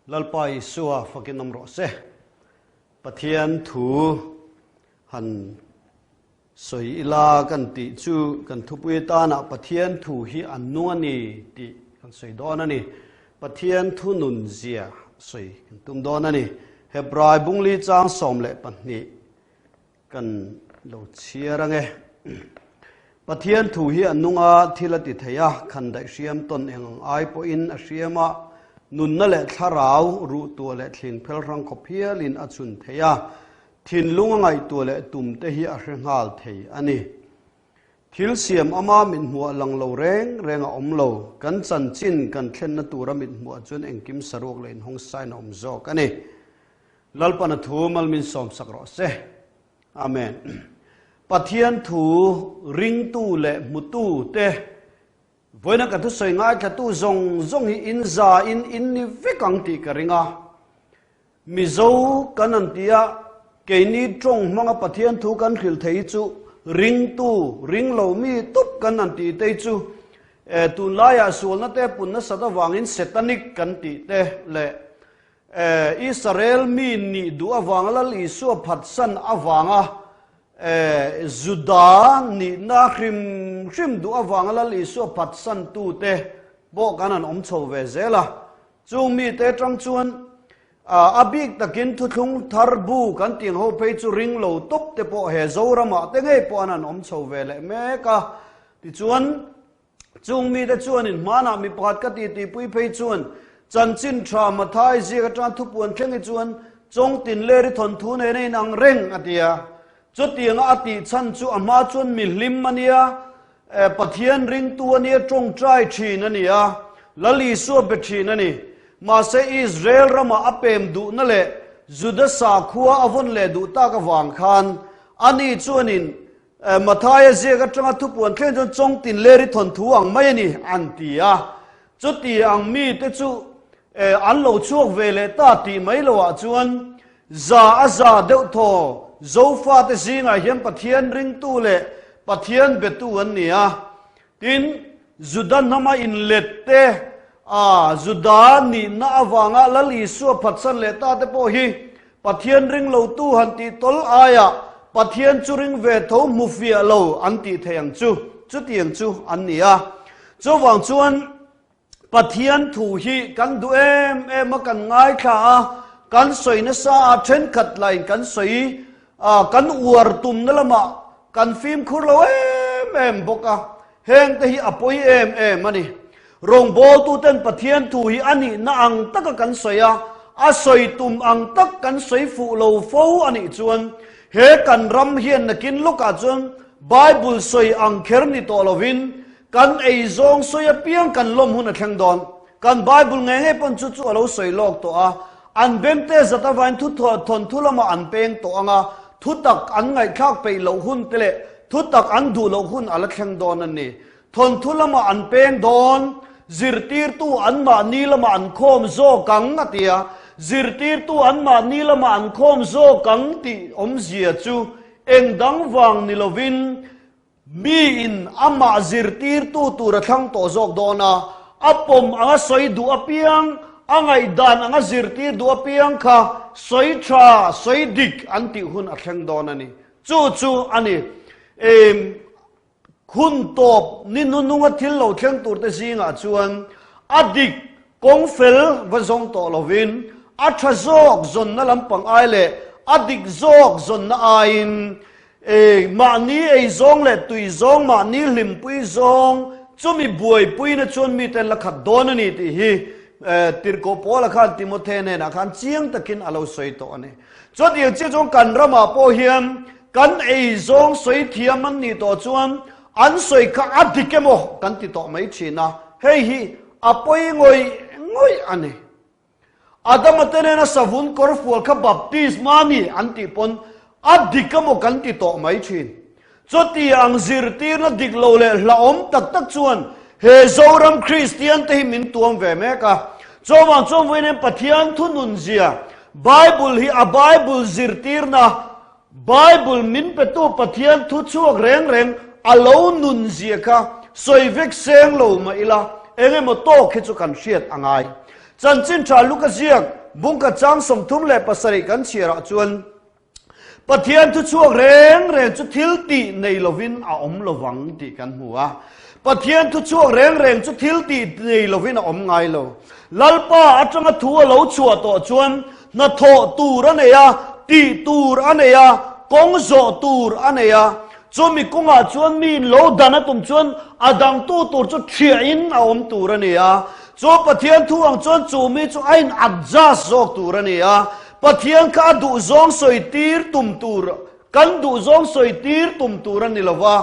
Lalpa Isua fakin awm rawh se. Pathian thu han sawi ila kan tih chu kan thupui atana Pathian thu hi an nung a ni tih kan sawi dawn a ni. Pathian thu nun zia sawi kan tum dawn a ni. Hebrai bungli chang 12 kan lo chhiar ange. Pathian thu hi a nung a, thil a ti thei a, khandaih hriam tawn eng ang ai pawhin a hriam a, nunna leh thlarau ruh tuah leh thling phel hrang khawp hialin a chhun thei a, thinlung a ngaihtuah leh tum te hi a hre nghal thei a ni. Thil siam ama mithmuh lang lo reng reng a awm lo, kan chanchin kan thlenna tura mithmuh chuan engkim saruak leh inhawng sain a awm zawk a ni. Lalpan a thu malmin sawmsak rawh se. Amen. Pathian thu ringtu leh hmutu te vawiina ka thusawi ngaithlatu zawng zawng hi in za in in ni vek ang tih ka ring a. Mizo kan an ti a, keini tawng hmanga Pathian thu kan hrilh thei hi chu ringtu, ring lo mi tup kan an tih te hi chu tunlaiah sualna te pun nasat avangin satanic kan tih te leh Israel mi nih duh avanga Lal Isua phatsan avanga Juda nihna hrim hrim duh avanga Lal Isua phatsan tute pawh kan han awm chho ve zel a. Chung mite atang chuan a bik takin thuthlung thar bu kan tih ang ho phei chu ring lo tawp te pawh he Zoramah te ngei pawh an han awm chho ve leh mek a. Tichuan Chung mite chuanin hmanah mi pakhat ka titipui phei chuan chanchin tha Mathai ziak atang thupuan thleng hi chuan Chawngtin leri thawnthu nen a inang reng a ti a. Chutianga a tih chhan chu a hma chuan mi hlim a nia, Pathian ringtu a nia, tawngtai thin a ni a, Lal Isua be thin a ni. Mahse Israel rama a pem duhna leh Juda sakhua a vawn leh duh tak avang khan ani chuanin Mathaia ziak atanga thupuan thleng chuan Chawngtin leri thawnthu ang mai a ni an ti a. Chuti ang mite chu an lo chhuak ve leh ta tih mai loah chuan za a za deuh thaw Zofate zingah hian Pathian ringtu leh Pathian betu an ni a. Tin, Juda hnama inlet te, a Juda nihna avanga Lal Isua phatsan leh ta te pawh hi Pathian ring lotu han tih tawl aiah Pathian chu ring ve tho hmu fiah lo an tih thei ang chu, chutiang chu an ni a. Chuvang chuan Pathian thu hi kan duh em em a, kan ngaithla a, kan sawi nasa a, thenkhat lain kan sawi a, kan uar tumna lamah kan fimkhur lo em em bawk a, hengte hi a pawi em em a ni. Rawngbawltuten Pathian thu hi a nihna ang taka kan sawi a, a sawi tum ang tak kan sawi fuh lo fo a nih chuan he kan ram hian nakin lawkah chuan Bible sawi ang kher ni tawh lovin Kan ei zawng sawi apiang kan lawm hun a thleng dawn. Kan Bible ngei ngei pawn chu chu a lo sawi lawk tawh a. An bengte zat avain thu thawnthu lamah an peng tawh ang a, thu tak an ngaihthlak peih loh hun te leh thu tak an duh loh hun a la thleng dawn a ni. Thawnthu lamah an peng dawn, zirtirtu anmahni lamah an khawm zawk ang a ti a. Zirtirtu anmahni lamah an khawm zawk ang tih awmzia chu eng dang vang ni lovin Miin amah zirtirtu tur a thlang tawh zawk dawn a, a pawm anga sawi duh apiang, a ngaihdan anga zirtir duh apiang kha sawi tha, sawi dik an tih hun a thleng dawn a ni. Chu chu a ni. Hun tawp ni hnununga thil lo thleng turte zingah chuan a dik kawng fel va zawng tawh lovin a tha zawk zawnna lampang ai leh a dik zawk zawnna aiin E, mahni ei zawng leh tui zawng, mahni hlimpui zawng, chumi buaipuina chuan mite la khat dawn a ni tih hi Tirhkoh Paula khan Timothe hnenah khan chiang takin a lo sawi tawh a ni. Chutiang chiah chuan kan ramah pawh hian kan ei zawng sawi thiam an nih tawh chuan an sawi kha a dik emaw kan ti tawh mai thin a, hei hi a pawi ngawih ngawih a ni. Adama te nena savun kawr fual kha baptisma ni an tih pawn a dik emaw kan ti tawh mai thin. Chuti ang zirtirna dik lo leh hlauhawm tak tak chuan he Zoram Kristian te hi min tuam ve mek a. Chuvang chuan vawiin Pathian thunun zia Bible hi a Bible zirtirna Bible min petu Pathian thu chhuak reng reng a lo nun zia kha sawi vek seng lo mah ila eng emaw tawk hi chu kan hriat a ngai. Chanchin tha Luka ziak bungkhat chang 37 kan chhiarah chuan Pathian thu chhuak reng reng chu thil tih nei lovin a awm lovang tih kan hmu a. Pathian thu chhuak reng reng chu thil tih nei lovin a awm ngai lo. Lalpa atanga thu a lo chhuah tawh chuan hnathawh tur a nei a, tih tur a nei a, kawng zawh tur a nei a. Chumi kawngah chuan miin lo dan a tum chuan a dangtu tur chu thiahin a awm tur a ni a. Chu Pathian thu ang chuan chu mi chu a in adjust zawk tur a ni a. Pathian kha a duhzawng sawi tir tum tur, kan duhzawng sawi tir tum tur a ni lo va,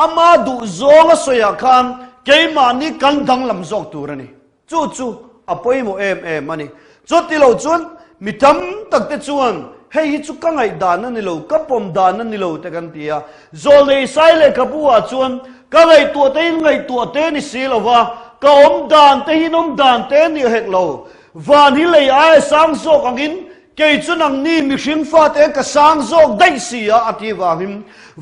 ama duhzawng a sawiah khan keimahni kan danglam zawk tur a ni. Chu chu a pawimawh em em a ni. Chuti lo chuan mi tam tak te chuan hei hi chu ka ngaihdan a ni lo, ka pawm dan a ni lo te kan ti a. Zawlnei Sai lehkhabu ah chuan ka ngaihtuah te in ngaihtuah te ni si lo va, ka awm dan te hi in awm dan te ni hek lo. Van hi lei aia sang zawk angin kei chu nangni mihring fate ka sang zawk daih si a, a ti vangin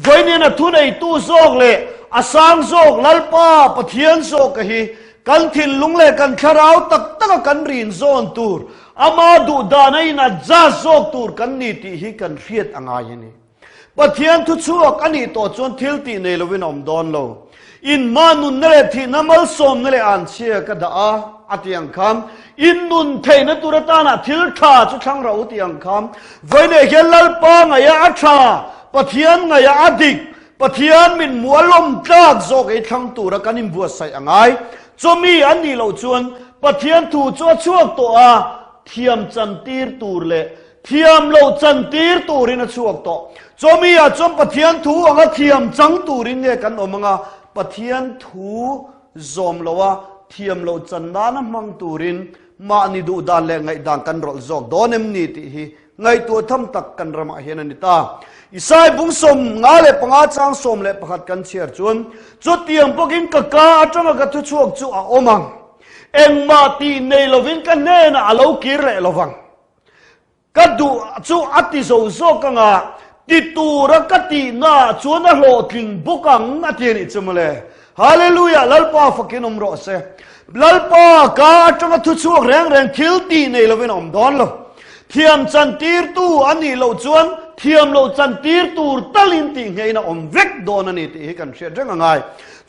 vawiin a thuneitu zawk leh a sang zawk Lalpa Pathian zawka hi kan thinlung leh kan thlarau tak taka kan rin zawn tur, ama duhdan a in adjust zawk tur kan ni tih hi kan hriat a ngai a ni. Pathian thu chhuak a nih tawh chuan thil tih nei lovin a awm dawn lo. In mah nunna leh thihna malsawmna leh anchhia ka dah a, a ti ang khan. In nun theihna tur atana thil tha chu thlang rawh u ti ang khan. Vawiinah hian Lalpa ngaih a tha, Pathian ngaih a dik, Pathian min hmuh a lawm tlak zawk ei thlang tura kan inbuatsaih a ngai. Chawmi an nih loh chuan Pathian thu chu a chhuak tawh a, thiam chantir tur leh Thiam loh chantir turin a chhuak tawh. Chawmi ah chuan Pathian thu anga thiam chang turin nge kan awm anga, Pathian thu zawm loh a thiam loh chan nana hmang turin mahni duh dan leh ngaihdan kan rawlh zawk dawn em ni tih hi ngaihtuah tham tak kan ramah hian a ni ta. Isai bung 55 chang 11 kan chhiar chuan, Chutiang bawkin ka ka atanga ka thuchhuak chu a awm ang, engmah tih nei lovin ka hnenah a lo kir leh lovang. Ka duh chu a ti zo zawk ang a, ti tura ka tihnaah chuan a hlawhtling bawk ang a ti a nih chu mawle. Hallelujah! Lalpa fakin awm rawh se. Lalpa ka atanga thu chhuak reng reng thil tih nei lovin a awm dawn lo. Thiam chan tirtu a nih loh chuan thiam loh chan tir tur talin tih ngeiin a awm vek dawn a ni tih hi kan hriat reng a ngai.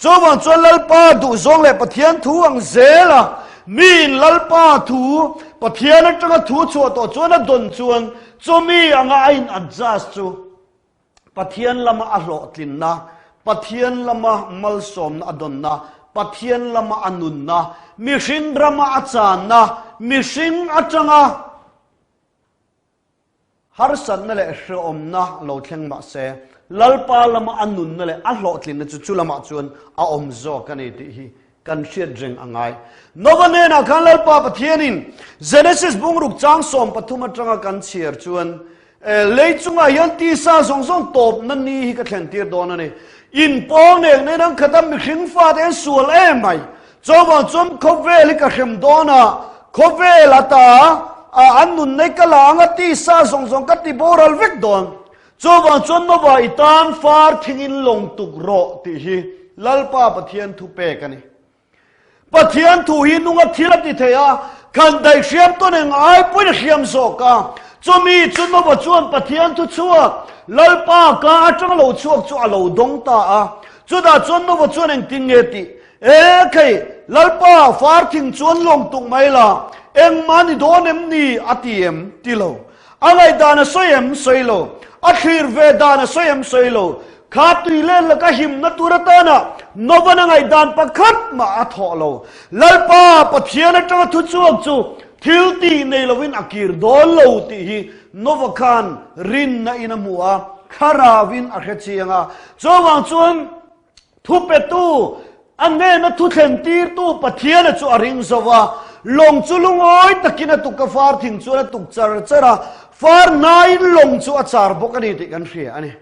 Chuvang chuan Lalpa duhzawng leh Pathian thu ang zela Miin Lalpa thu, Pathian atanga thu chhuah tawh chuan a dawn chuan chumi anga a in adjust chu Pathian lama a hlawhtlinna, Pathian lama malsawmna a dawnna, Pathian lama a nunna, mihring rama a channa, mihring atanga Harsatna leh hrehawmna lo thleng mah se, Lalpa lama a nunna leh a hlawhtlinna chu chu lamah chuan a awm zawk a ni tih hi kan hriat reng a ngai. Nova hnenah khan Lalpa Pathianin Genesis bungruk chang 13 atanga kan chhiar chuan, Lei chungah hian tisa zawng zawng tawpna ni hi ka thlen tir dawn a ni. Inpawng nek nen an khat a, mihring fate an sual em mai. Chuvang chuan khawvel hi ka hrem dawn a, khawvel ata an nun nei ka la anga tisa zawng zawng ka ti boral vek dawn. Chuvang chuan Nova i tan far thingin lawng tuk rawh tih hi Lalpa Pathian thu pek a ni. Pathian thu hi nunga thil a ti thei a, khan daih hriam tawn eng ai pawhin a hriam zawk a. Chumi chu Nova chuan Pathian thu chhuak Lalpa ka atanga lo chhuak chu a lo dawng ta a. Chutah chuan Nova chuan engtin nge tih E khei, Lalpa, far thing chuan lawng tuk mai la, engmah ni dawn em ni? a ti em? Ti lo. A ngaihdan a sawi em? Sawi lo. A thlir ve dan a sawi em? Sawi lo. Kha tui len laka himna tur atana Novan a ngaihdan pakhat mah a thawh lo. Lalpa, Pathian atanga thu chhuak chu thil tih nei lovin a kir dawn lo tih hi Nova khan rinna in a hmu a, thlarauin a hre chiang a. Chuvang chuan, Thupetu, a hnena thu thlentirtu Pathiana chu a ring zo va, lawng chu lungawi takin a tuk a, far thing chuan a tuk char char a, far hnaiin lawng chu a char bawk a ni tih kan hria a ni.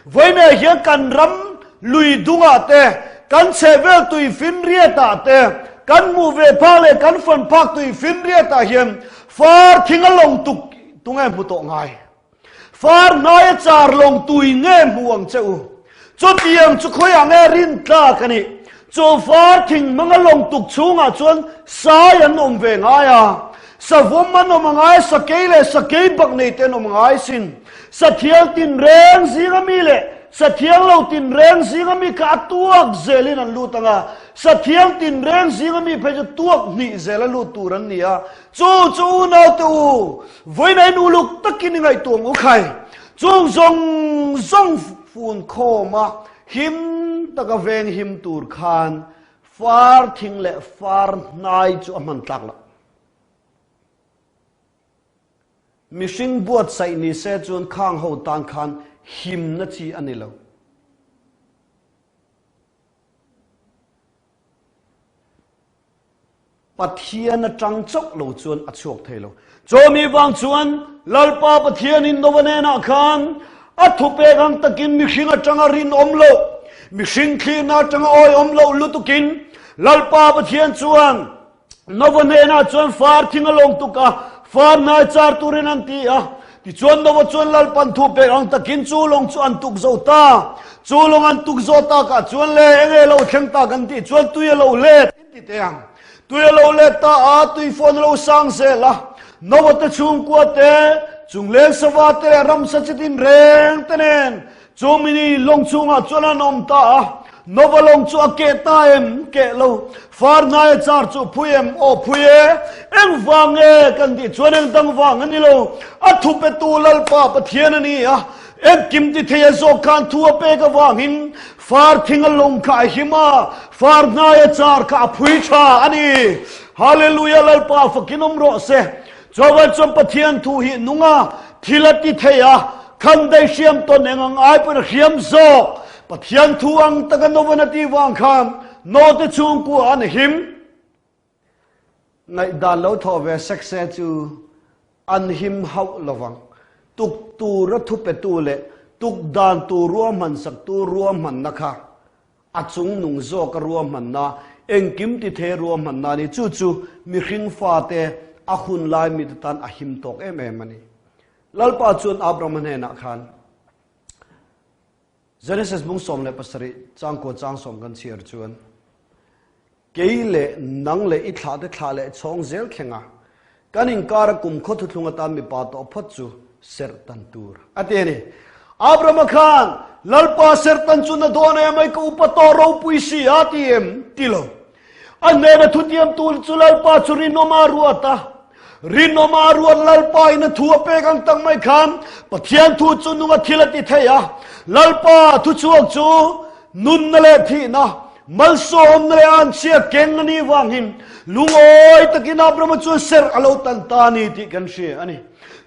Vawiinah hian kan ram lui dungah te, kan chhehvel tui finriatah te, kan hmuh ve phak leh kan fan phak tui finriatah hian far thing a lawng tuk tunge hmu tawh ngai? Far hnaia char lawng tui nge hmu ang che u? Chutiang chu khawiah nge rin tlak a nih? Chu far thing hmanga lawng tuk chhungah chuan sai an awm ve ngai a. Savawm an awm angai, sakei leh sakei bak nei te an awm angai sin. Sathiang tinreng zinga mi leh sathiang lo tinreng zinga mi kha a tuak zelin an lut ang a, sathiang tinreng zinga mi phei chu tuak hnih zela lut tur an ni a. Chu chu unaute u, vawiin a in uluk takin i ngaihtuah ang u khai. Chung zawng zawng fun khawma him taka veng him tur khan far thing leh far hnai chu a hman tlak loh. Mihring buatsaih ni se chuan khang ho tan khan himna chi a ni lo. Pathian atang chauh lo chuan a chhuak thei lo. Chawmi vang chuan Lalpa Pathianin Nova hnenah khan a thupek ang takin mihring atanga rinawm loh, mihring thlirna atanga awihawm loh lutukin Lalpa Pathian chuan Nova hnenah chuan far thing a lawng tuk a, far hnai char turin an ti a. Tichuan Nova chuan Lalpan thu pek ang takin chu lawng chu an tuk zo ta. Chu lawng an tuk zawh takah chuan le enge lo thleng ta kan tih chuan tui a lo let in ti teh ang. Tui a lo let ta a, tui fawn a lo sang zel a. Nova te chhungkua te, chungleng sava te leh ramsa chi tin reng te nen Chu mini lawng chhungah chuan an awm ta a, Nova lawng chu a keh ta em? Keh lo. Far hnaia char chu phui em? Aw phui e. Eng vang nge kan tih chuan eng dang vang a ni lo. A thupetu Lalpa Pathian a ni a, engkim ti thei a zawk khan thu a pek avangin far thing a lawng kha a him a, far hnaia char kha a phui tha a ni. Hallelujah Lalpa fakin awm rawh se. Chuan chuan Pathian thu hi nung a, thil a ti thei a, khan daih hriam tawn eng ang ai pawhin a hriam zawk. Pathian thu ang taka Novan a tih vang khan Note chhungkua an him. Ngaihdan lo thawh ve sek se chu an him hauh lovang. Tuk tura thupetu leh tuk dan tur ruahmansak tu ruahmanna kha A chung nung zawk a ruahmanna, engkim ti thei ruahmanna a ni. Chu chu mihring fate a hun lai mite tan a him tawk em em a ni. Lalpa chuan Abrahama hnenah khan Genesis bung 17 changkua chang sawm kan chhiar chuan, Kei leh nang leh i thlahte thlah leh chhawng zel thleng a, kan inkara kumkhaw thuthlung atan mipa tawh phawt chu serh tan tur a ti a ni. Abrahama khan, Lalpa serh tan chu na dawn em ai ka upa tawh ropui si a ti em? Ti lo. A hnena thutiam tur chu Lalpa chu rinawm a ruat a. Rinawm a ruat Lalpa in a thu a pek ang tak mai khan Pathian thu chu nunga thil a ti thei a. Lalpa thuchhuak chu Nunna leh thihna, malsawmna leh anchhia keng a nih vangin lungawi takin Abrahama chuan serh a lo tan ta a ni tih kan hria a ni.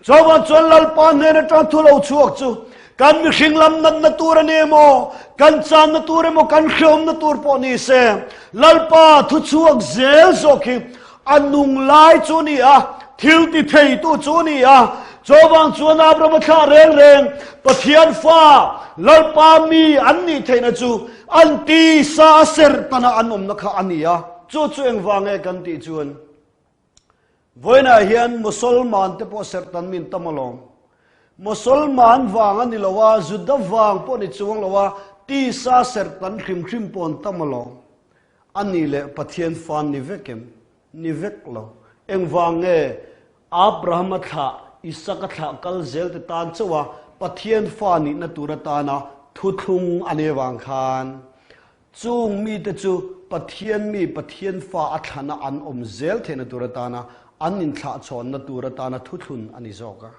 Chuvang chuan Lalpa hnen atang thu lo chhuak chu kan mihring lam natna tur a ni emaw, kan channa tur emaw, kan hreawmna tur pawh ni se, Lalpa thu chhuak zel zawk hi A nung lai chu ni a, thil ti theitu chu ni a. Chuvang chuan Abrahama thlah reng reng Pathian fa, Lalpa mi an nih theihna chu an tisa a serh tana an awmna kha a ni a. Chu chu engvang nge kan tih chuan vawiinah hian Mosolman te pawh serh tan min tam alawm. Mosolman vang a ni lo a, Juda vang pawh ni chuang lo a, tisa serh tan hrim hrim pawh an tam alawm. A nih leh Pathian fan ni vek em? Ni vek lo. Engvang nge Abrahama thlah, Isaka thlah kal zel te tan chauh a Pathian fa nihna tur atana thuthlung a nih avang khan chung mite chu Pathian mi, Pathian fa a thlana an awm zel theihna tur atana an inthlahchhawnna tur atana thuthlun a ni zawk a.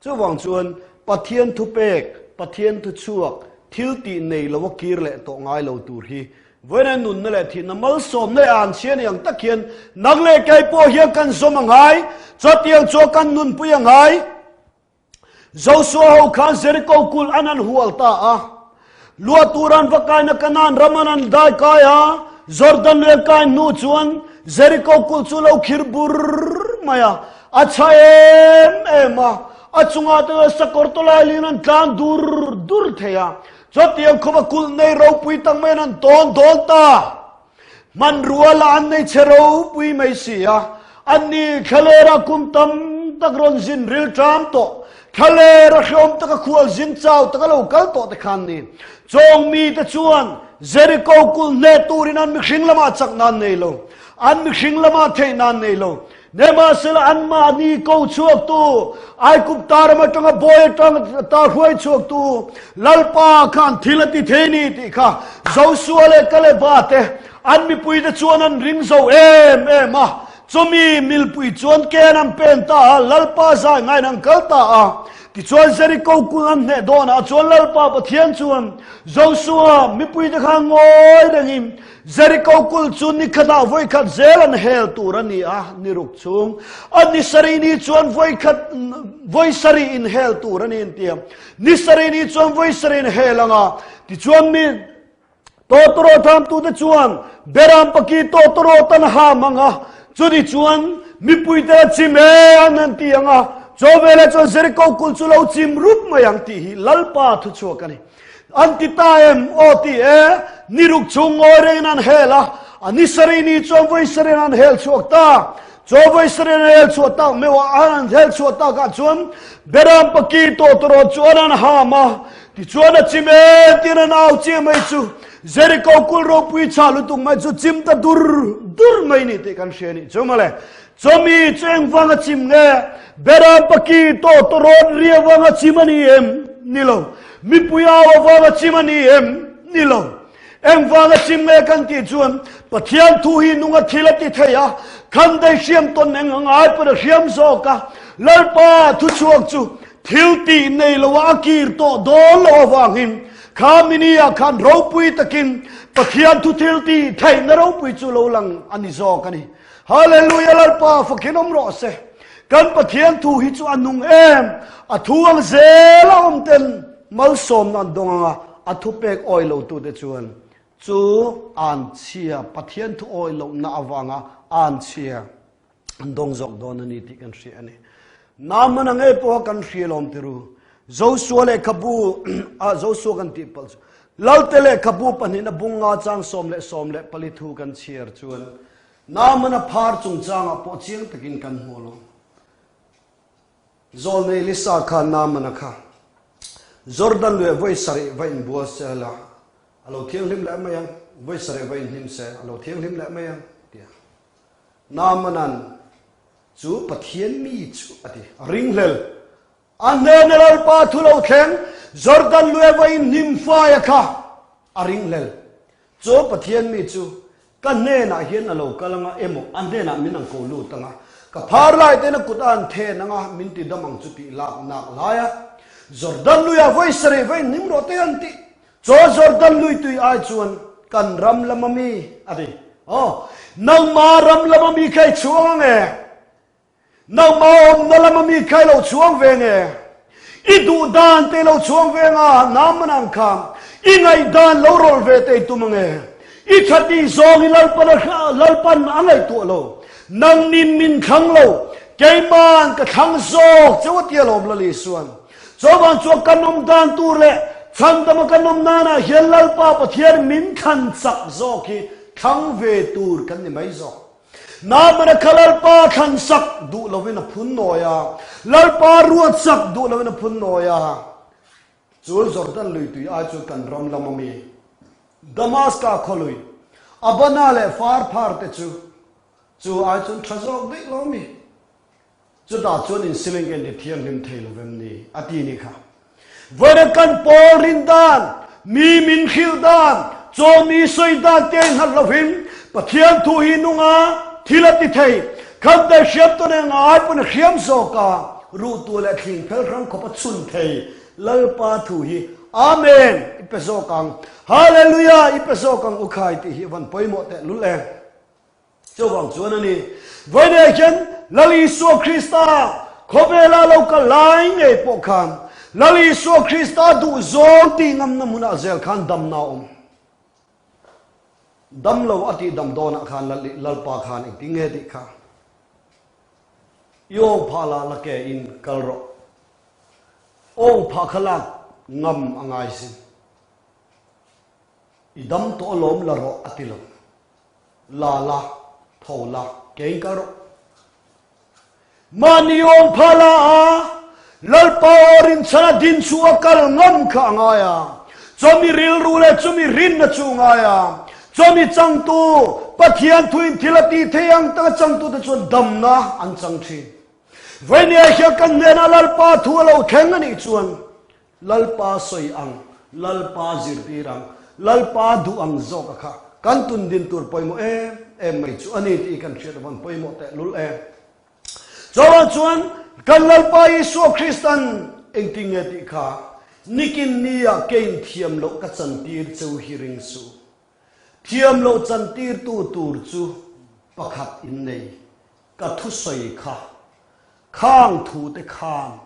Chuvang chuan Pathian thupek, Pathian thuchhuak, thil tih nei lo a kir leh tawh ngai lo tur hi vawiin nunna leh thihna malsawmna leh an chhia ni ang tak hian nang leh kei pawh hian kan zawm a ngai, chutiang chuan kan nunpui a ngai. Joshua ho khan Jericho kulh an han hual ta a. Lua tur an va kaina Kanaan ram an an dai kai a, Jordan lui an kai hnu chuan Jeriko kulh chu lo khir bur mai a, a chha em em a, a chungah te chuan sakawr tawlai lin an tlan dur dur thei a, chutiang khawpa kulh nei ropui tak maiin an tawn dawn ta. Hmanrua lah an nei chhe ropui mai si a, anni thlalera kum tam tak rawn zin ril ṭam tawh, thlalera hreawm taka khual zin chau taka lo kal tawh te khan ni. Chawng mite chuan Jeriko kulh hneh turin an mihring lamah chak nan nei lo, an mihring lamah theih nan nei lo. Nimahsela anmahni ko chhuaktu, Aigupta ram atanga bawi atang ta hruai chhuaktu Lalpa khan thil a ti thei ni tih kha Josua leh Kaleba te an mipuite chuan an ring zo em em a. Chumi milpui chuan ken an pen ta a, Lalpa zai ngaiin an kal ta a. Tichuan Jeriko kulh an hneh dawnah chuan Lalpa Pathian chuan Josua mipuite kha ngawi rengin Jeriko kulh chu ni khatah vawikhat zel an hel tur a ni a, ni ruk chhung. A ni sarih ni chuan vawikhat vawi sarih in hel tur a ni an ti a. Ni sarih ni chuan vawi sarih in hel ang a, tichuan mi Tawtawrawt hamtute chuan Beram paki tawtawrawt an ham ang a, chuni chuan mipuite a chim e an han ti ang a, chaw veleh chuan Jeriko kulh chu lo chim rup mai ang tih hi Lalpa thuchhuak a ni. An ti ta em? Aw ti e, ni ruk chhung ngawi rengin an hel a, a ni sarih ni chuan vawi sarih an hel chhuak ta. Chaw vawi sarih an hel chhuah tak meuh a, an hel chhuah takah chuan Beram paki tawtawrawt chu an han ham a, Tichuan a chim e tiin an au chiah mai chu Jericho kulh ropui chhah lutuk mai chu chim ta dur dur mai ni tih kan hria nih chu mawle. Chawmi chu engvang a chim nge? Beram paki tawh tawrawt ri avang a chim a ni em? Ni lo. Mipui au avang a chim a ni em? Ni lo. Engvang a chim nge kan tih chuan Pathian thu hi nunga thil a ti thei a, khandei hriam tawn eng ang ai pawn a hriam zawk a, Lalpa thuchhuak chu thil tih nei lo a a kir tawh dawn loh avangin kha mini ah khan ropui takin Pathian thu thil tih theihna ropui chu lo lang a ni zawk a ni. Hallelujah Lalpa fakin awm rawh se. Kan Pathian thu hi chu a nung em, a thu ang zel a awm ten malsawmna an dawng ang a, a thupek awi lo tute chuan chu anchhia, Pathian thu awi lohna avanga anchhia an dawng zawk dawn a ni tih kan hria a ni. Namana ngei pawha kan hria lawm tiru. Josua lehkhabu ah Josua kan tih palh chu Lalte lehkhabu pahnihna bunga chang 14 thu kan chhiar chuan Naamana phar chungchangah pawh chiang takin kan hmu lo. Zawlnei Elisa khan Naamana kha Jordan luiah vawi sarih va inbual se la, a lo thianghlim leh mai ang, vawi sarih va inhnim se, a lo thianghlim leh mai ang, ti a. Naamana'n chu Pathian mi chu a ti, a ringhlel. A hnena Lalpa thu lo thleng, Jordan luia va inhnim faia kha a ringhlel. Chu Pathian mi chu ka hnenah hian a lo kal anga emaw a hnenah min ang ko lut anga, ka phar lai ten a kut a an then anga min ti dam ang chu tih lak nak laia Jordan luia vawi sarih va inhnim rawh te an tih. Chaw Jordan lui tui ai chuan kan ram lama mi a ti. Aw, nangma ram lama mi kha i chhuang ang e. Nangmah awmna lama mi kha i lo chhuang ve nge? I duh dan te i lo chhuang ve nga? Nangman ang kha i ngaihdan lo rawlh ve te i tum ange? I tha tih zawng i Lalpan a Lalpan a ngaihtuah lo. Nangnin min thlang lo, keiman ka thlang zawk cheu a ti alawm Lal Isuan. Chuvang chuan kan awm dan tur leh chhandama kan awm nanah hian Lalpa Pathian min thlan chak zawk hi thlang ve tur kan ni mai zawk. Naamana kha Lalpa thlan sak duh lovin a phun nawi a, Lalpa ruat sak duh lovin a phun nawi a. Chu Jordan lui tui ai chu kan ram lama mi Damaska khaw lui, Abana leh Farphar te chu, chu ai chuan tha zawk daih lo mi. Chutah chuan insiling ka inti thianghlim thei lo vem ni? a ti ni kha. Vawiin kan pawl rin dan, mi min hrilh dan, chaw mi sawi dan te a innghat lovin Pathian thu hi nunga thil a ti thei. Khan dai hriam tawn eng ai pawn a hriam zawk a, ruhtu leh thling phel hrang khawp a chhun thei. Lalpa thu hi Amen i pe zawk ang, Hallelujah i pe zawk ang u khai tih hi a van pawimawh tehlul e. Chuvang chuan a ni, vawiinah hian Lal Isua Krista khawvela lo kal lai ngei pawh khan Lal Isua Krista duh zawng tih ngamna hmunah zel khan damna a awm. Dam lo a tih dam dawnah khan Lalpa khan engtin nge tih kha i awng phah la la ke in kal rawh. Awng phah kha lak ngam a ngai sin. I dam tawh alawm la rawh a ti lo. La la, tho la, kein kal rawh. Mahni awm pha la a, Lalpa aw rinchhana din chu a kal ngam kha a ngai a. Chawmi rilru leh chumi rinna chu a ngai a. Chawmi changtu. Pathian thuin thil a tih theih ang taka changtute chuan damna an chang thin. Vawinia hian kan hnenah Lalpa thu a lo thleng a nih chuan Lalpa sawi ang, Lalpa zirtir ang, Lalpa duh ang zawk a kha kan tun din tur pawimawh em em mai chu a ni tih kan hriat avan pawimawh tehlul em. Chuvang chuan kan Lalpa Isua Kristan engtin nge tih kha nikin nia kein thiam loh ka chantir cheu hi ring suh. Thiam loh chantirtu tur chu pakhat in nei, ka thusawi kha khang thute khan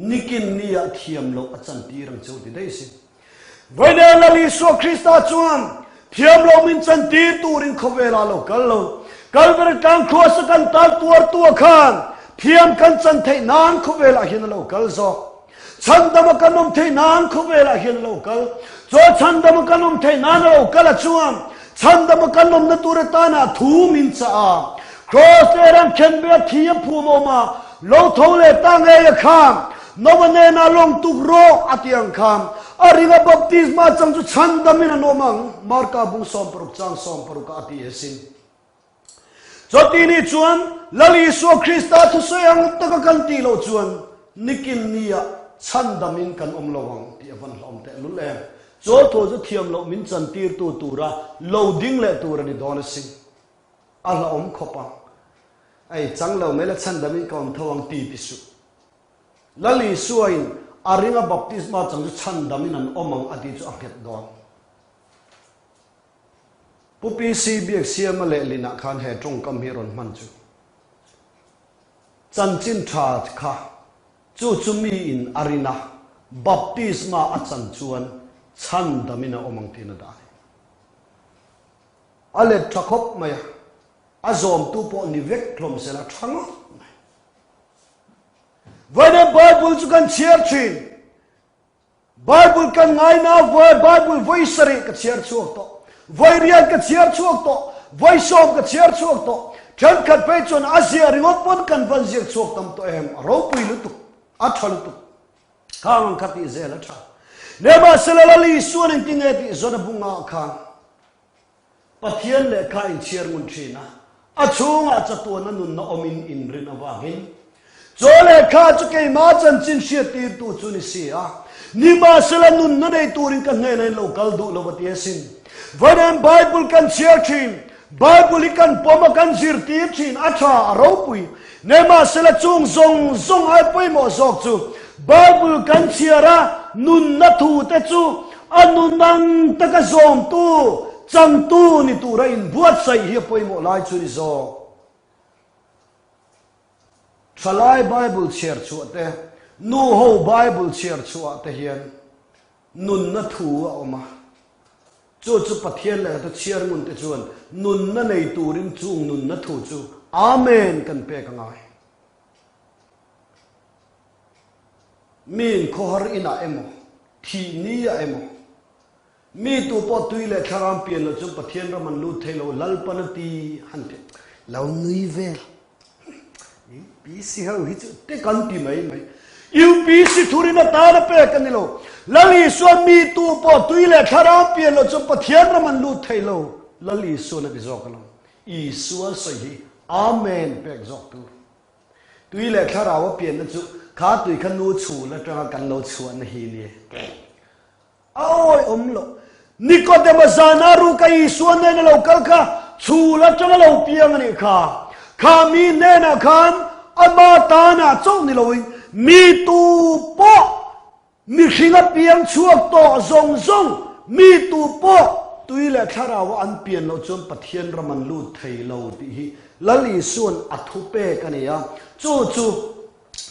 Nikin nia thiam loh a chantir ang che u ti daih si. Vawiin Lal Isua Krista chuan thiam loh min chantir turin khawvelah lo kal lo. Kalvari tlang khuasa kan tal tuartua khan thiam kan chan theih nan khawvelah hian a lo kal zawk. Chhandama kan awm theih nan khawvelah hian a lo kal. Chaw chhandama kan awm theih nan a lo kal a chuan Chhandama kan awmna tur atana thu min chah a, Kraws leh ram khenbe a thi a phum a awm a, lo tho leh ta ngei a kha, Noa nena lawng tuk rawh a ti ang kha, a ringa baptisma chang chu chhandamin an awm ang, Marka bung 16 chang 16 ah a ti asin. Chawti ni chuan Lal Isua Krista thusawi ang taka kan tih loh chuan nikin nia chhandamin kan awm lo ang tih a van hlawm tehlul em. Chaw thaw chu thiam loh min chantirtu tura lo ding leh tur a ni dawn asin. A hlauhawm khawp ang. Ei, chang lo mai la chhandamin ka awm tho ang ti ti suh. Lal Isuain a ringa baptisma chang chu chhandamin an awm ang a tih chu a nghet dawn. Pu PC Biaksiama lehlinah khan he tawngkam hi rawn hman chu. Chanchin tha kha Chu chu miin a rin a, baptisma a chan chuan chhandamin a awm ang tiin a dah a ni. A let tha khawp mai a, a zawmtu pawh ni vek hlawm sela tha ngawt mai. Vawiin Bible chu kan chhiar thin. Bible kan ngaina a, vawi Bible vawi sarih ka chhiar chhuak tawh, vawi riat ka chhiar chhuak tawh, vawi sawm ka chhiar chhuak tawh, thenkhat phei chuan a ziah ringawt pawn kan van ziak chhuak tam tawh em, a ropui lutuk, a tha lutuk, khang ang kha tih zel a tha. Nimahsela Lal Isuan engtinge tih zawn a bungah khan Pathian lehkha inchhiar ngun thin a, a chhungah chatuana nunna awmin inrin avangin chaw lehkha chu keimah chanchin hriattirtu chu ni si a, nimahsela nunna nei turin ka hnenah in lo kal duh lo a ti asin. Vawiin Bible kan chhiar thin, Bible hi kan pawm a kan zirtir thin, a tha, a ropui. Nimahsela chung zawng zawng ai pawimawh zawk chu Bible kan chhiar a, nunna thute chu a nun ang taka zawmtu, changtu ni tura inbuatsaih hi a pawimawh lai chu ni zawk. Thalai Bible chhiar chhuah te, nuho Bible chhiar chhuah te hian Nunna thu a awm a, chu chu Pathian leh tu chhiar ngun te chuan nunna nei turin chung nunna thu chu Amen kan pek a ngai. Miin khawhar inah emaw, thih ni ah emaw, mi tu pawh tui leh thlarang pian loh chuan Pathian ram an lut thei lo, Lalpan a ti han ti lo nui vel. UPC ho hi chu te kan ti mai mai. UPC thurin atan a pek a ni lo. Lal Isuan mi tu pawh tui leh thlarau pian loh chuan Pathian ram an lut thei lo. Lal Isuan a ti zawk alawm. Isua sawi hi Amen pek zawk tur. Tui leh thlarau a pianna chu kha tui kha nu chhul atanga kan lo chhuahna hi ni. A awi awm lo. Nikodema zana ruka Isua hnena lo kal kha chhul atanga lo piang a nih kha. Kha mi hnenah khan ama tanah chauh ni loin mi tu pawh mihringa piang chhuak tawh zawng zawng mi tu pawh tui leh thlaraua an pian loh chuan Pathian ram an lut thei lo tih hi Lal Isua'n a thupek a ni a. Chu chu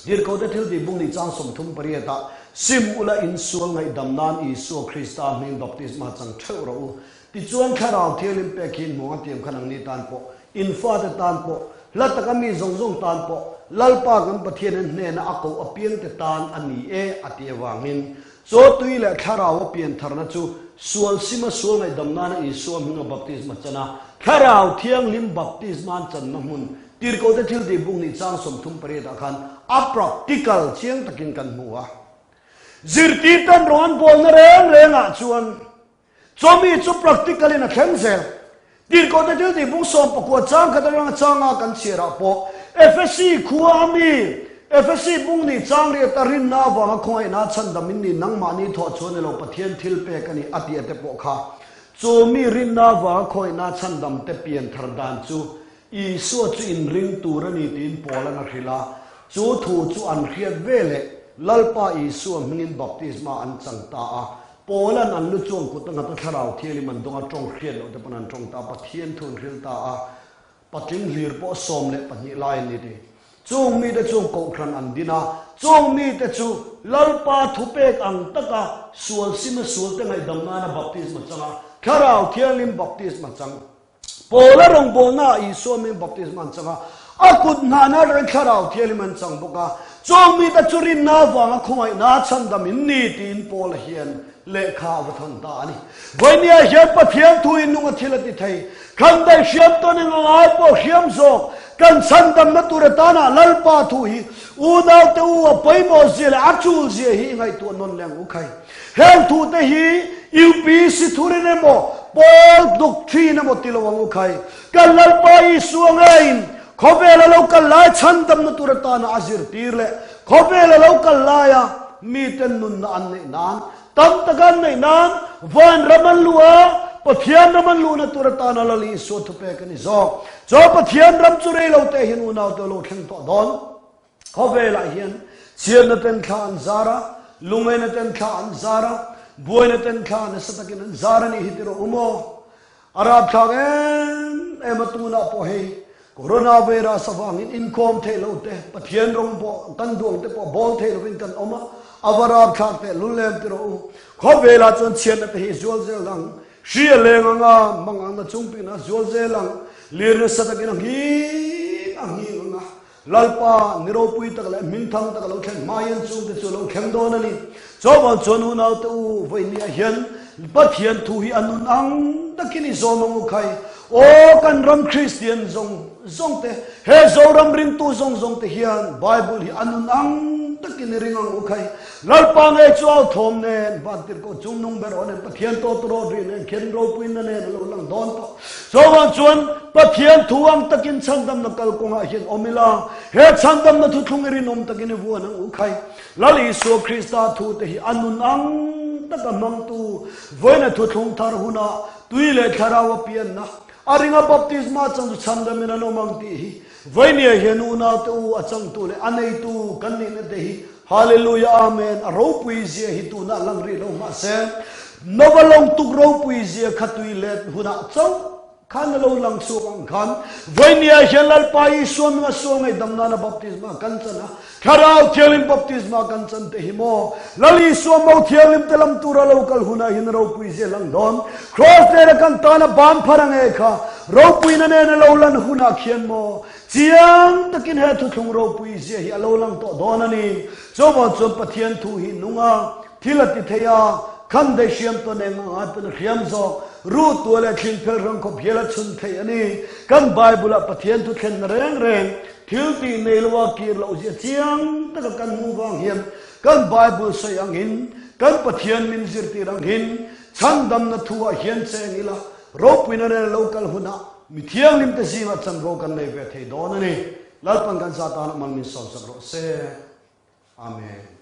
Tirhkohte thiltih bung nih chang 38 ah, Sim ula insual ngaihdam nan Isua Krista hming baptisma chang theuh rawh u. Tichuan Thlarau Thianghlim pek hi hmuang a tiam khan ang ni tan pawh, in fate tan pawh, hla taka mi zawng zawng tan pawh, Lalpa kan Pathianin hnena a koh apiangte tan a ni e a ti avangin Chaw tui leh Thlarau a pian tharna chu sual sima sual ngaihdam nana Isua hminga baptisma chan a, Thlarau Thianghlim baptisma an channa hmun Tirhkohte thiltih buk nih chang 38 ah khan a practical chiang takin kan hmu a. Zirtirten rawng an bawlna reng rengah chuan Chawmi chu practical in a thleng zel. Tirhkohte thil tih bung 19 chang khat atanga changa kan chhiarah pawh Efesi khua a mi, Efesi bung nih chang riat a rinna avanga khawngaihna chhandam in ni nangmahni thawh chu a ni lo Pathian thil pek a ni a tih a te pawh kha chu mi rinna avanga khawngaihna chhandam te pian thar dan chu Isua chu inring tur a ni tiin Paula'n a hrilh a, chu thu chu an hriat ve leh Lalpa Isua hmingin baptisma an chang ta a. Paula'n an lu chuang kut a nghat a thlarau thianghlim an dawng a, tawng hriat loh te pawn an tawng ta a, Pathian thu an hrilh ta a, patling hlir pawh 12 lai an ni ti. Chung mite chuan kohhran an din a, chung mite chu Lalpa thupek ang taka sual sima sualte ngaihdam nana baptisma chang a, thlarau thianghlim baptisma chang. Paula rawngbawlnaah Isua min baptisma an chang a, a kut hnahna atangin Thlarau Thianghlim an chang bawk a. Chung mite chu rinna avanga khawngaihna chhandam in ni tiin Paula hian lehkha a va thawn ta a ni. Vawinia hian Pathian thu in nung a thil a ti thei. Kan daih hriam tawn eng ang ai pawh hriam zawk kan chhandamna tur atana Lalpa thu hi unaute u a pawimawh zia leh a tul zia hi i ngaihtuah nawn leh ang u khai. Heng thute hi UPC thurin emaw, Paul doctrine emaw ti lo ang u khai. Kan Lalpa Isua ngeiin khawvel a lo kal lai chhandamna tur atana a zirtir leh khawvel a lo kal laia miten nunna an neih nan, tam taka an neih nan, vanram an luh a, Pathian ram an luhna tur atana Lal Isua thupek a ni zawk. Chuan Pathian ram chu rei lo te hian unaute a lo thleng tawh dawn. Khawvelah hian chhiatna ten thla an zar a, lungaina ten thla an zar a, buaina ten thla nasa takin an zar a nih hi tiraw u maw? A rapthlak em em a tunah pawh hei Coronavirus avangin inkhawm theih lo te, Pathian rawng pawh kan duang te pawh bawl theih lovin kan awm a, a va rapthlak teh lul em tiraw u? Khawvelah chuan chhiatna te hi zual zel ang, hri a leng ang a, mangangna chungpin a zual zel ang, lir nasa takin a nghing a nghing ang a, Lalpa, ni ropui tak leh hmingthang tak a lo thlen hma hian chungte chu a lo thleng dawn a ni. Chawvan chuan unaute u, vawinia hian Pathian thu hi a nun ang takin i zawm ang u khai. Aw, kan ram Kristian zawng zawngte, he Zoram ringtu zawng zawngte hian Bible hi a nun ang takin i ring ang u khai. Lalpa ngei chu au thawm nen, vantirhkoh chungnung ber aw nen, Pathian tawtawrawt ri nen, khen ropuina nen a lo lang dawn tawh. Chuvang chuan Pathian thu ang takin chhandamna kalkawngah hian awm ila, he chhandamna thuthlung i rinawm takin i vuan ang u khai. Lal Isua Krista thute hi a nun ang taka hmangtu, vawiina thuthlung thar hunah tui leh thlarau a pianna, a ringa baptisma chang chu chhandamin an awm ang tih hi vawinia hian unaute u a changtu leh a neitu kan nihna te hi Hallelujah Amen a ropui zia hi tunah lang rih lo mahse Nova lawng tuk ropui zia kha tui let hunah chauh khan a lo lang chhuak ang khan vawinia hian Lalpa Isua hminga sual ngaihdam nana baptisma kan chan a Thlarau Thianghlim baptisma kan chan te hi maw Lal Isua mo thianghlim te lam tura lo kal hunah hian ropui zia lang dawn Kraws nena kan tana ban phar ang e kha ropuina nena lo lan hunah khian maw Chiang takin he thuthlung ropui zia hi a lo lang tawh dawn a ni. Chuvang chuan Pathian thu hi nung a, thil a ti thei a, khan daih hriam tawn eng ang ai pawn a hriam zawk, ruh tua leh thling phel rang khawp hial a chhun thei a ni. Kan Bible-ah Pathian thu thlenna reng reng, thil tih nei loa kir loh zia chiang taka kan hmuh vang hian kan Bible sawi angin, kan Pathian min zirtir angin chhandamna thu-ah hian cheng ila, ropuina rel lo kal hunah Mi thianghlimte zingah chanvo kan nei ve thei dawn a ni. Lalpan kan za tanah mal min sawmsak rawh se. Amen.